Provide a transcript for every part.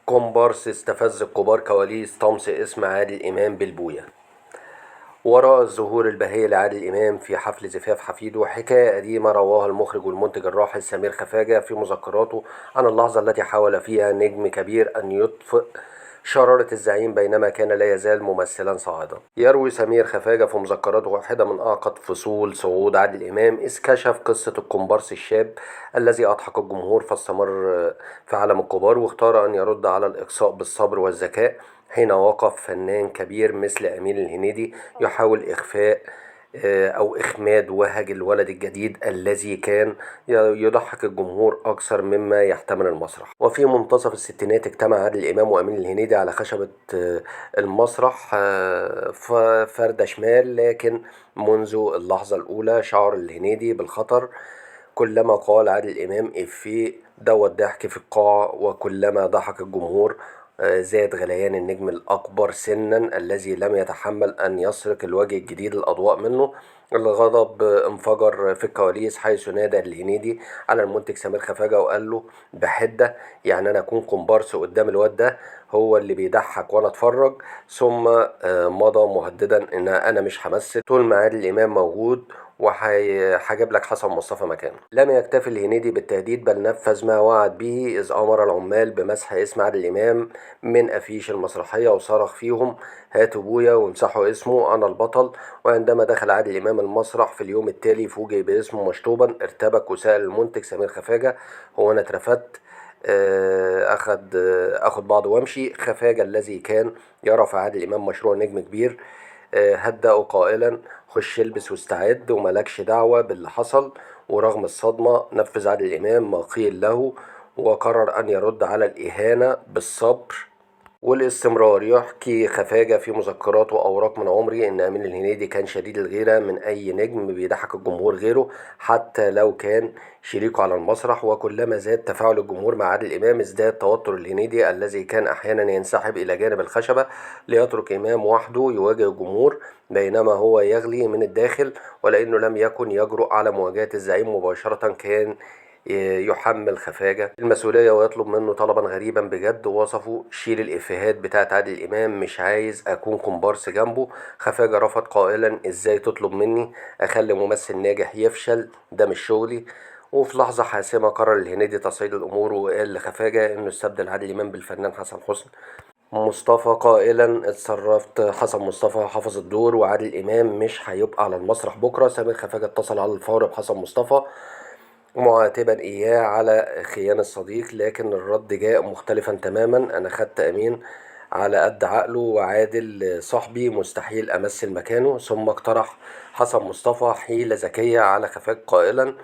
كومبارس استفز الكبار كواليس طمس اسم عادل إمام بالبوية. وراء الظهور البهي لعادل إمام في حفل زفاف حفيده حكاية قديمة رواها المخرج والمنتج الراحل سمير خفاجة في مذكراته عن اللحظة التي حاول فيها نجم كبير أن يطفئ شرارة الزعيم بينما كان لا يزال ممثلا صاعدا. يروي سمير خفاجة في مذكراته واحدة من أعقد فصول صعود عادل إمام، إذ كشف قصة الكومبارس الشاب الذي أضحك الجمهور فاستمر في عالم الكبار، واختار أن يرد على الإقصاء بالصبر والذكاء حين وقف فنان كبير مثل أمين الهنيدي يحاول إخفاء أو إخماد وهج الولد الجديد الذي كان يضحك الجمهور أكثر مما يحتمل المسرح. وفي منتصف الستينات اجتمع عادل إمام وأمين الهنيدي على خشبة المسرح فردة شمال، لكن منذ اللحظة الأولى شعر الهنيدي بالخطر. كلما قال عادل إمام إفيه دوت ضحك في القاعة، وكلما ضحك الجمهور زاد غليان النجم الأكبر سنا الذي لم يتحمل أن يسرق الوجه الجديد الأضواء منه. الغضب انفجر في الكواليس حيث نادى الهنيدي على المنتج سمير خفاجة وقال له بحدة: يعني أنا أكون كومبارس قدام الواد ده، هو اللي بيضحك وأنا أتفرج. ثم مضى مهددا إن أنا مش همثل طول ما عادل إمام موجود، وهجيب لك حسن مصطفى مكانه. لم يكتفي الهنيدي بالتهديد بل نفذ ما وعد به، إذ أمر العمال بمسح اسم عادل إمام من أفيش المسرحية وصرخ فيهم: هاتوا بويا وامسحوا اسمه، أنا البطل. وعندما دخل عادل إمام المسرح في اليوم التالي فوجئ باسمه مشطوبا، ارتبك وسأل المنتج سمير خفاجة: هو أنا اترفدت؟ أخد بعض وامشي. خفاجة الذي كان يرى في عادل إمام مشروع نجم كبير هدأه قائلا: خش البس واستعد وملكش دعوة باللي حصل. ورغم الصدمة نفذ عادل إمام ما قيل له، وقرر أن يرد على الإهانة بالصبر والاستمرار. يحكي خفاجة في مذكراته أوراق من عمري إن أمين الهنيدي كان شديد الغيرة من أي نجم بيضحك الجمهور غيره حتى لو كان شريكه على المسرح، وكلما زاد تفاعل الجمهور مع عادل إمام ازداد توتر الهنيدي الذي كان أحيانا ينسحب إلى جانب الخشبة ليترك إمام وحده يواجه الجمهور بينما هو يغلي من الداخل. ولأنه لم يكن يجرؤ على مواجهة الزعيم مباشرة كان يحمل خفاجة المسؤولية ويطلب منه طلبا غريبا بجد ووصفه: شيل الإفيهات بتاعت عادل إمام، مش عايز أكون كومبارس جنبه. خفاجة رفض قائلا: إزاي تطلب مني أخلي ممثل ناجح يفشل، ده مش شغلي. وفي لحظة حاسمة قرر الهنيدي تصعيد الأمور وقال لخفاجة إنه استبدل عادل إمام بالفنان حسن حسني مصطفى قائلا: اتصرفت، حسن مصطفى حفظ الدور وعادل إمام مش هيبقى على المسرح بكرة. سمير خفاجة اتصل على الفور بحسن مصطفى معاتبا إياه على خيانة الصديق، لكن الرد جاء مختلفا تماما: أنا خدت أمين على قد عقله وعادل صاحبي مستحيل أمثل مكانه. ثم اقترح حسن مصطفى حيلة ذكية على خفاجة قائلا: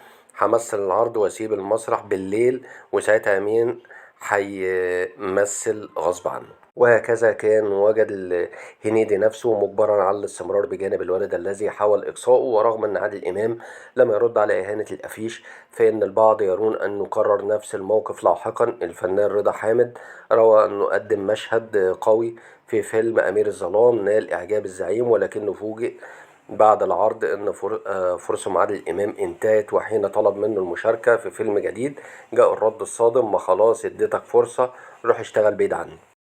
همثل العرض واسيب المسرح بالليل وساعتها أمين هيمثل غصب عنه. وهكذا كان وجد الهنيدي نفسه مجبرا على الاستمرار بجانب الولد الذي حاول إقصائه. ورغم أن عادل إمام لم يرد على إهانة الأفيش فإن البعض يرون أنه كرر نفس الموقف لاحقا. الفنان رضا حامد روى أنه قدم مشهد قوي في فيلم أمير الظلام نال إعجاب الزعيم، ولكنه فوجئ بعد العرض أن فرصة مع عادل إمام انتهت، وحين طلب منه المشاركة في فيلم جديد جاء الرد الصادم: ما خلاص اديتك فرصة، روح اشتغل بعيد عني.